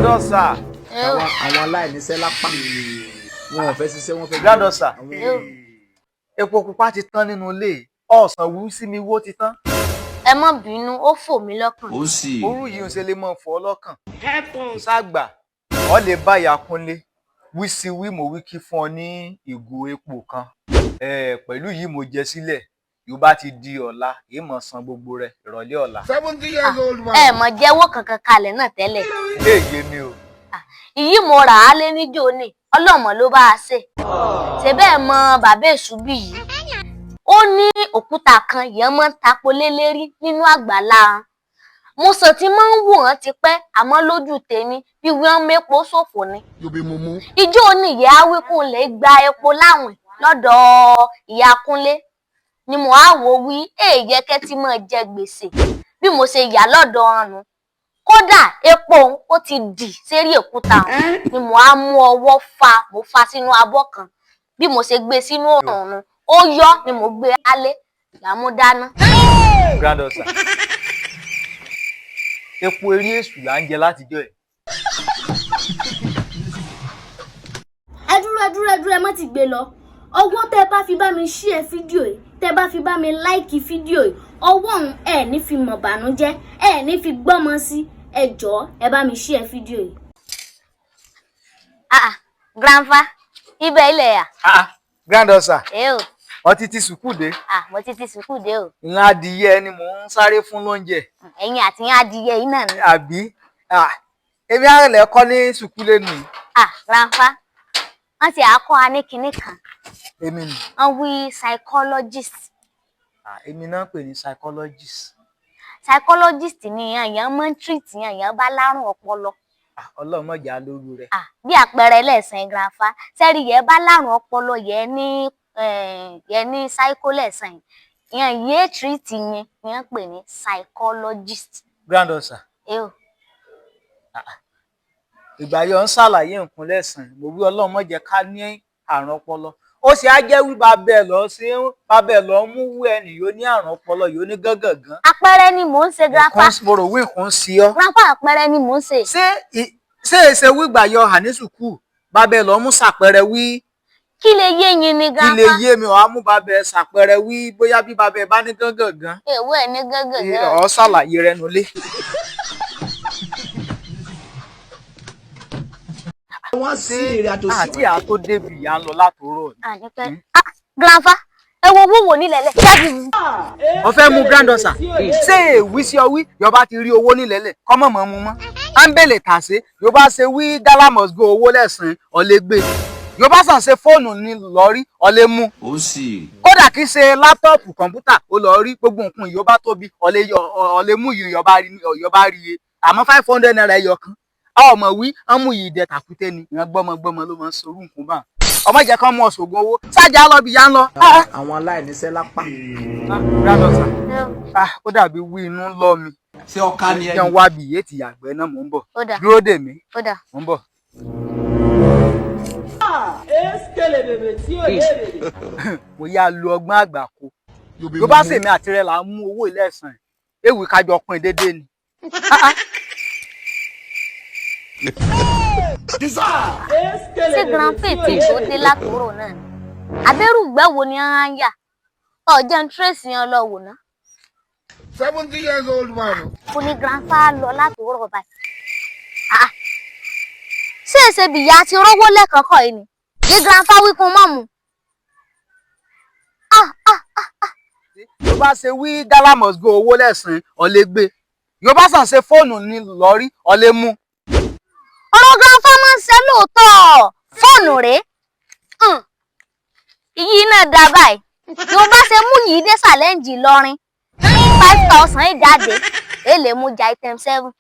Granddaughter. Àwọn aláìníṣẹ́ lápá, wọn ò fẹ́ ṣiṣẹ́, wọ́n fẹ́. Granddaughter. Àwọn- Epo pupa ti tán nínú ilé, ọ̀sán wú sí mi wó ti tán. Ẹ má bínú, ó fò mí lọ́kàn. Ó sì. Orú yìí ń ṣe lè mọ̀ fọ́ lọ́kàn. Ságbà ọ lè bá ìyá Kúnlé wí sí wí mo wí kí fún ọ ní ìgò epo kan. Pẹ̀lú yìí mo jẹ sílẹ̀, yóò bá ti di ọ̀la, èyí mọ̀ san gbogbo rẹ̀ ìrọ̀lẹ́ ọ̀la. 70 years old man. Ẹ mọ̀ jẹ́wọ́ kankan kalẹ̀ náà tẹ́lẹ̀. Èyí mi o. Ìyí mo rà á lé níjó ní ọlọ́mọ ló bá a ṣe. Ṣe bẹ́ẹ̀ mọ bàbá èṣù bí yìí. Ó ní òkúta kan yẹn máa ń tapo lé lérí nínú àgbàlá. Mo sọ ti máa ń wò wọ́n tipẹ́, àmọ́ lójú tèmi bí wọ́n mépo ṣòfò ni. You be mumu. Ijó ní ìyá Awíkúnlé gba epo láwìn lọ́dọ̀ ìyá Kúnlé ni mo á wò wí èèyẹ kẹ́ tí mo jẹ gbèsè bí mo ṣe yà lọ́dọ̀ ọ̀run. Kódà epo òun ó ti dì sérí òkúta òun ni mo á mú ọwọ́ fa, mo fa sínú abọ́ kan, bí mo ṣe gbé sínú òrùn ó yọ ni mo gbé álé làmú dáná. Granddaughter, epo eré èṣù là ń jẹ látijọ́ ẹ̀. Ẹ dúró, ẹ dúró, ẹ dúró, ẹ má ti gbé lọ. Ọwọ́ tẹ́ bá fi bá mi share fídíò yìí, tẹ́ bá fi bá mi like fídíò yìí, ọwọ́ òun ẹ ní fi mọ̀ bànújẹ́, ẹ ní fi gbọ́mọ sí. Ẹ jọ̀ọ́, ẹ bá mi share fídíò yìí. Ah ah, grandpa, ibẹ̀ ilẹ̀ yà. Ah, granddaughter. Ẹ o. Ọtí ti sùkúù dé. Ah, mo ti ti sùkúù dé o. Ńlá adìyẹ ni mò ń sáré fún lóúnjẹ. Ẹ̀yin àti yín adìyẹ yìí náà ni. Àbí? Ah, èmi àrẹ̀lẹ̀ kọ́ ní sùkúù lẹ́nu yìí. Ah, grandpa, wọ́n ti àkọ́ wa ní kinní kan. Èmi nì. Wọ́n wí psychologist. Ah, èmi náà pè ní psychologist. Psychologist ni èèyàn máa ń treat èèyàn bá lárùn ọpọlọ. Ah, Ọlọ́run má jà lóru rẹ̀. Ah, bí àpẹẹrẹ lẹ́sìn, grandpa, sẹ́rí yẹn bá lárùn ọpọlọ yẹn ní yẹn ní psycho lẹ́sìn yẹn yé treat yẹn ni wọ́n pè ní psychologist. Granddaughter. Ẹ o. Ìgbà yọ ń ṣàlàyé nǹkan lẹ́sìn, mo wí Ọlọ́run má jẹ́ ká ní àrùn ọpọlọ. Ó ṣe á jẹ́ wí bàbá ẹ̀ lọ sí bàbá ẹ̀ lọ mú wú ẹnì yóò ní àrùn ọpọlọ yóò ní gángangan. Àpẹẹrẹ ni mò ń ṣe, grandpa. Nǹkan mo rò wí nǹkan sí ọ. Grandpa, àpẹẹrẹ ni mò ń ṣe. Ṣé èsè wígbà yọ hà ní sùkúù bàbá ẹ̀ lọ mú ṣàpẹẹrẹ wí? Kí lè yé yín ni? Kí lè Grandpa. yé mi, ọ̀ á mú bàbá ẹ̀ ṣàpẹẹrẹ wí bóyá bí bàbá ẹ̀ bá ní gángangan. Èwo ẹ̀ ní gángangan? Ọ̀ ṣàlàyé rẹ nulẹ̀. Wọ́n sí èrè àtòsí. Àti àtó débi ìyá ń lọ látòrọ ni. Ah, ní pẹ́. Ah, grandpa, ẹ wo owó wò nílẹ̀ lẹ̀ ṣẹ́bi. Wọ́n fẹ́ mú granddaughter, ṣé èwí sí ọ wí yọba ti rí owó nílẹ̀lẹ̀ kọ́mọ̀ mọ́ mu mọ́ áńbẹ̀lẹ̀ tàṣé yọba ṣe wí gálà must go owó lẹ́sìn ọ̀lẹ́ gbé yọba sàn ṣe fóònù ní lọ́rí ọ̀lẹ́ mú. Ó sì. Kódà kí ṣe laptop, kọ̀ǹpútà ó lọ rí gbogbo nǹkan yọba tóbi ọ̀lẹ́ mú yìí yọba rí iye, àmọ́ ₦500 ẹyọ kan ọmọ wí ọmú yìí dẹ tàkúté ni ìyẹn gbọmọgbọmọ ló máa ń sorú nǹkan bá ọmọ jẹ kán mú ọsọgùn owó sájà lọ bí yá ń lọ. Àwọn aláìníṣẹ́ lápá. Granddaughter, ah, ó dàbí wí inú ń lọ mi. Ṣé ọ̀ka ni ẹni? Jẹun wá bí iye ti yàgbẹ́ náà, mò ń bọ̀. Ó dà. Dúró dè mí. Ó dà. Mò ń bọ̀. Mo yá lu ọgbọ́n àgbà kó You be tó bá mumu. sèmi àti rẹ là ń mú owó ilé ẹ̀sán ewì kájọ pín déédéé ni. Ah, ah. Ṣé grandpa tí tó dé látòrò náà ni abẹ́rùgbẹ́ wo ni wọ́n á ń yà ọ̀jẹ̀ ń tírèsì yẹn lọ wò ná. 70 years old man. Kò ní grandpa lọ látòrò báyìí. Ah, ṣé èsè bìyà ti rówó lẹ́ẹ̀kọ́kọ́ yìí ni ní grandpa wí kún mọ́ mu. Ah ah. Tó bá ṣe wí gálà must go owó lẹ́sìn ọ̀lẹ́ gbé yóò bá sàn ṣe fóònù ní lọ́rí ọ̀lẹ́ mú. Ọ̀rọ̀ grandpa máa ń ṣe lóòótọ́, fóònù rèé. Iyì náà dá báyìí yóò bá ṣe mú yìí dé challenge lọrin 5,000 ìjáde èlé mú ja item 7.